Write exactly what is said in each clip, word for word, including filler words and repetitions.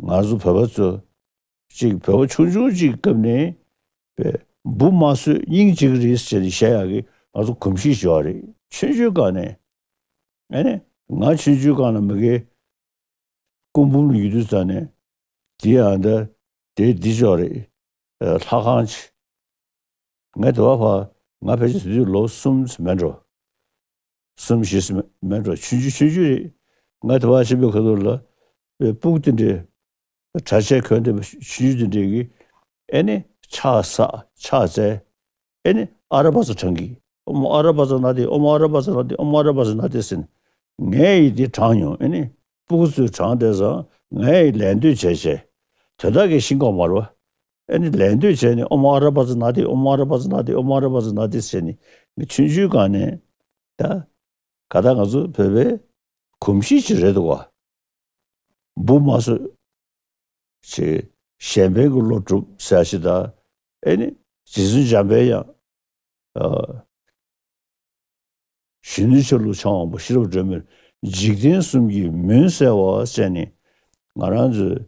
ང་ཚོ་བོད་པ་ཚོ་གཅིག་བོད་པ་ཆུང་ཆུང་གཅིག་སྐབས་ནས་པའི་འབུ་མ་གསོད་སྙིང་རྗེ་གི་རེད་ཟེར་ནས་བཤད་ཡག་གི་ང་ཚོ་གོམས་གཤིས་ཤིག་ཡོད་རེད། ཆུང་ཆུང་སྒང་ནས་ཨ་ནི་ང་ཆུང་ཆུང་སྒང་ལ་མ་གི་སྐུ་འབུམ་ལ་ཡོད་དུས་ཙང་ནས་དེ་ཡང་འདི་དེ་འདི་ཅོག་རེད། ལྷ་ཁང་ཆེ། ངས་དེ་བ་ཕ་ང་ཕལ་ཆེར་དེ་དུས་ལོ་གསུམ་མེད་འགྲོ། གསུམ་བཞི་མེད་འགྲོ། ཆུང་ཆུང་ཆུང་ཆུང་རེད། ང་དེ་བ་ཕྱིན་པའི་ཁ་ཐུག་ལ་སྤུ་གུ་དེ་འདྲའི་གྲྭ་ཆས་གོན་བསྡད་པ་ཆུང་ཆུང་དེ་འདྲའི་གི་ཨེ་ནི་ཕྱག་བསགས་ཕྱག་བཙལ། ཨེ་ནི་ཨ་ར་པ་ཙ་བགྲང་གི། ཨོ་མོ་ཨ་ར་པ་ཙ་ན་དེ། ཨོ་མོ་ཨ་ར་པ་ཙ་ན་དེ། ཨོ་མོ་ཨ་ར་པ་ཙ་ན་དེ་ཟེར་ནས་ངས་ཡི་དེ་བགྲང་མྱོང་། ཨེ་ནི་སྤུ་གུ་ཚོས་བགྲང་བསྡད་ཙང་ངས་ཡི་ལད་ཟློས་བྱས་བྱས་དོན་དག་གི་ཤེས་ཀྱི་ཡོད་མ་རེད་པ། ཨེ་ནི་ལད་ཟློས་བྱས་ནས་ཨོ་མོ་ཨ་ར་པ་ཙ་ན་དེ། ཨོ་མོ་ཨ་ར་པ་ཙ་ན་དེ། ཨོ་མོ་ཨ་ར་པ་ཙ་ན་དེ་ཟེར་ནས་ངས་ཆུང་ཆུང་སྒང་ནས་ད་ག་ད་ང་ཚོ་བོད་པའི་གོམས་གཤིས་ཅིག་རེད་འདུག་ག་འབུ་མ་གསོད་ཅེས་གཞན་ཕན་གྱི་བློ་སྒྲུབ་ཟེར་ཞིག་དང་། ཨེ་ནི་རྗེ་བཙུན་འཇམ་པའི་དབྱངས། ཨ། གཞོན་ནུའི་ཆ་ལུགས་འཆང་དབང་པོ་ཤེས་རབ་སྒྲོན་མེར་འཇིག་རྟེན་གསུམ་གྱི་མུན་བསལ་བ་ཟེར་ནས་ང་རང་ཚོའི་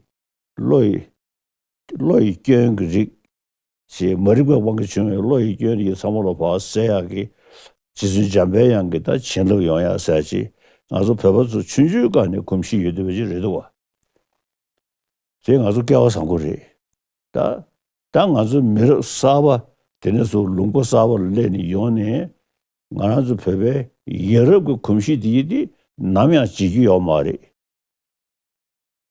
བློ་ཡི་བློ་ཡི་སྐྱོན་གྱི་རིགས་ཞེས་མ་རིག་པའི་དབང་གིས་བྱུང་བའི་བློ་ཡི་སྐྱོན་རིགས་ཚང་མ་ལོ་བ་བསལ་ཡག་གི་རྗེ་བཙུན་འཇམ་པའི་དབྱངས་ཀྱི་ད་བྱིན་རླབས་ཡོང་ཡག་ཟེར་ཅིག་ང་ཚོ་བོད་པ་ཚོ་ཆུང་ཆུང་སྒང་ནས་གོམས་གཤིས་ཡོད་བསྡད་པ་ཅིག་རེད་འདུག་བ། དེ་ང་ཚོ་སྐལ་བ་བཟང་པོ་རེད། ད་ད་ང་ཚོ་མི་རབས་གསར་པ་དེ་ནས་བཟུང་ལུང་པ་གསར་པ་ལ་སླེབས་ནས་ཡོང་ནས་ང་རང་ཚོ་བོད་པའི་ཡ་རབས་ཀྱི་གོམས་གཤིས་འདི་ཡིན་ཏེ་ནམ་ཡང་བརྗེད་རྒྱུ་ཡོད་མ་རེད།